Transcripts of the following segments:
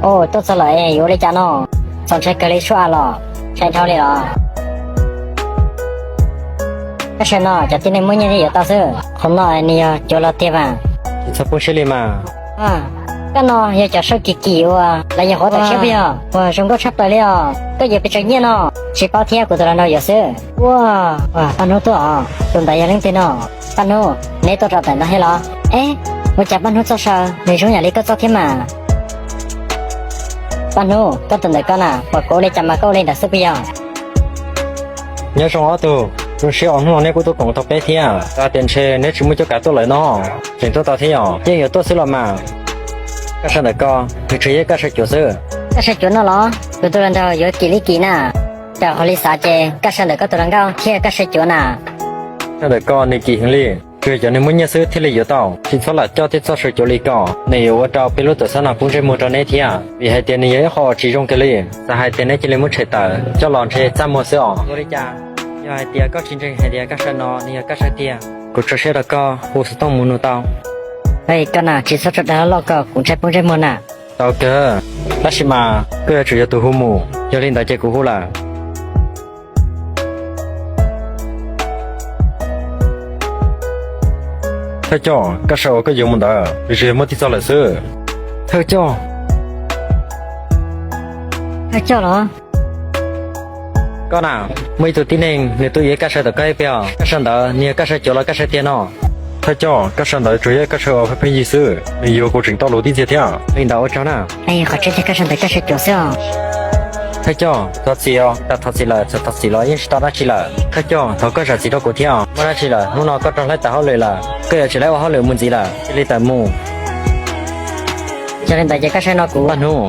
Ua, tuaj txog lawm es yuav ua li cas no? Txaus ntshai kawg li, suab av los ntshai dhau li los. Kab saw no cov tib neeg muaj nyiaj thiaj yuav tau xwb, qhov no nws yog cuav los tiag mas. Tsis txhob poob siab li mas. Koj no yog cov saw kim kim uas lawv yuav qhuav tawm tshiab puas yog? Uas zoo nkauj tshaj plaws li os. Koj yuav pes tsawg nyiaj no? Tsis paub thiab, kuv tus hluas nraug yuav xwb. Ua, Paj Hnub tuaj os. Tus ntawd yog leej twg no? Paj Hnub, neb tuaj rau ntawm no thiab los? Eb, ua cas Paj Hnub txoj saw nws zoo yam li koj txoj thiab mas? Paj Hnub, koj tus ntawm koj na, pom kuv ua li cas mas koj ua li ntawd xwb puas yog? Nyob zoo ob tug, zoo siab uas hnub no neb kuj tuaj koom tau peb thiab. Xav hais tias ntshe neb tsis muaj cuab kav tuaj lawm no, tseem tuaj tau thiab yom? Yeej yuav tuaj xwb los mas. Kab saw ntawm ko, nws tsuas yog kab saw cuav xwb. Kab saw cuav no los? Kuv tus hluas nraug yuav kim li kim na. Raws qhov li xav ces kab saw ntawm koj tus hluas nkauj thiaj kab saw cuav na. Kab saw ntawm ko nws kim heev li, tsuas yog cov neeg muaj nyiaj xwb thiaj li yuav tau. Tsis txhob lam coj tej txoj saw cuav li ko, nws yuav ua rau peb lub tuam txhab no poob ntsej muag rau neb thiab, vim hais tias nws yog ib qho uas tsis zoo kiag li. Xav hais tias neb cia li muab tshem tawm coj los ntshe txaj muag xwb os. Ua li cas? Yog hais tias koj tsis ntseeg hais tias kab saw no nws yog kab saw tiag, kuv tso siab rau koj hu xov tooj mus nug tau. Koj na, tsis txhob tso dag loj loj ko, kuv ntshai poob ntsej muag na. Tau kawg, tab sis mas koj yuav tsum yog tus hu mus, yog li ntawd ces kuv hu lawm. Thawj coj, kab saw uas koj yuav mus ntawd, nws tsuas yog muaj tib txoj lawm xwb. Thawj coj, thawj coj los? Koj na, muaj ib tug tib neeg nws tuaj yuav kab saw tom koj ib pliag, kab saw ntawd nws yog kab saw cuav los kab saw tiag no? Thawj coj, kab saw ntawd tsuas yog kab saw uas pheej pheej yig xwb, nws yuav kuv tseem tau lus tib txiag thiab. Li ntawd ua tsaug na. Qhov tseeb tiag kab saw ntawd kab saw cuav xwb os. Thawj coj, thov txim os, tau thov txim lawm, txawm thov txim los yeej tsis tau dab tsi lawm. Thawj coj, thov koj zam txim rau kuv thiab os, muaj dab tsi lawm hnub no koj rov hlawb tawm hauj lwm lawm, koj yuav tsum hlawb ua hauj lwm mus ntxiv lawm, cia li tawm mus. Yog li ntawd ces kab saw no kuv Paj Hnub,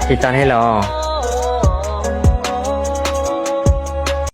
tsis tas li lawm.